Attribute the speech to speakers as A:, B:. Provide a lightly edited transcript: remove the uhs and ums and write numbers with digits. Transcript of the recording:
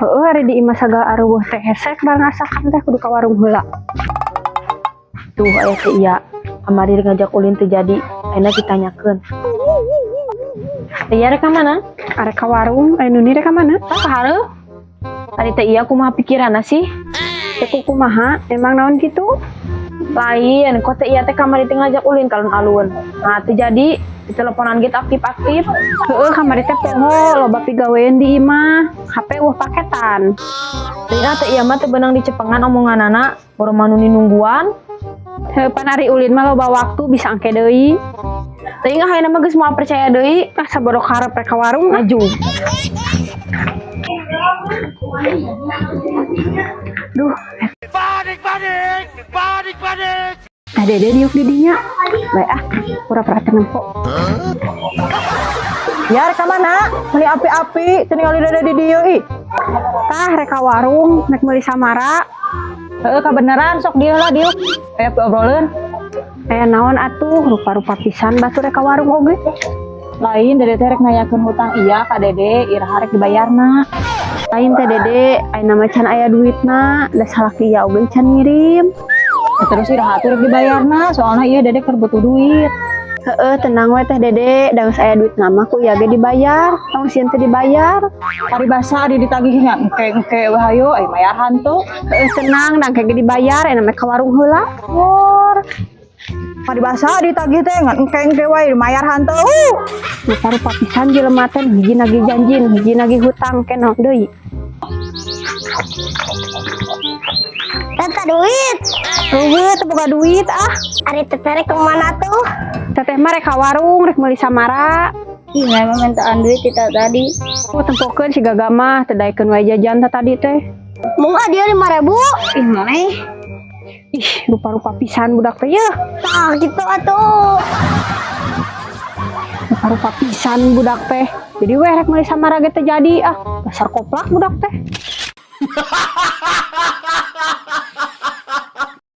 A: Heueuh, ari di imah sagala areuweuh teh hese ngasakan teh, kudu ka warung heula.
B: Tuh, aya teh iya. Kamari ngajak ulin teu jadi. Ayeuna ditanyakeun. Teh iya rek ka mana?
A: Arek ka warung, aya nu rek ka mana?
B: Tah, ka hareup. Tadi teh iya kumaha pikiranna sih?
A: Teh kumaha? Emang naon kitu?
B: Lain, kok teh iya teh kamari teh ngajak ulin ka alun-alun. Nah, teu jadi, di teleponan gitu aktif-aktif.
A: Heueuh, kamari teh poho, loba pigawean di imah. HP euweuh paketan.
B: Teh ah, teh iya mah teu beunang dicepengan omonganana, boro manuni nungguan.
A: Heueuh, pan ari ulin mah loba waktu, bisa engke deui.
B: Teh ingat ayeuna mah geus moal percaya deui.
A: Ah, sabodo karep rek ka warung ah.
B: Maju.
A: Duh.
C: Panik, panik, panik, panik.
A: Tah, Dede diuk di dinya. Bae ah, pura-pura teu nempo.
D: Ya, rek ka mana? Meuni api-api, teu ningali Dede di dieu ih.
A: Tah, rek ka warung, rek meuli samara.
D: Heeh, kabeneran, sok dieu lah diuk. Aya obrolan.
A: Aya naon atuh, rupa-rupa pisan batur rek ka warung oge.
D: Lain, Dede teh rek nanyakeun hutang iya ka Dede, iraha rek dibayarna?
A: Lain teh Dede, ayeuna mah can aya duitna, da salaki iya oge can ngirim.
D: Ya, terus iraha atuh rek dibayarna? Soalna iya Dede keur butuh duit.
A: Heeh, tenang we teh Dede, da geus aya duitna mah ku iya ge dibayar. Tong sieun teu dibayar.
D: Paribasa ari ditagih nya engke-engke we, hayo ai mayar hantu.
A: Heeh, tenang, da engke ge dibayar, ayeuna mah ka warung heula.
D: Wor. Paribasa ditagih teh ngan engke-engke wae, mayar hantu.
A: Rupa-rupa pisan jelema teh, nu hiji nagih janji, nu hiji nagih hutang, ke naon deui.
E: Tata duit.
A: Eueuh, teu boga duit ah.
E: Ari teteh rek kemana tuh?
A: Teteh mah rek ka warung, rek meuli samara.
E: Ih, memang mintaan duit kita tadi.
A: Oh, tempokeun si Gaga mah, teu daekeun wae jajan tah tadi teh.
E: Mau nggak dia 5.000? Ih, mana?
A: Ih, rupa-rupa pisan budak teh yeuh.
E: Tah, gitu atuh.
A: Rupa-rupa pisan budak teh. Jadi weh rek meuli samara ge teu jadi ah. Dasar koplak budak teh.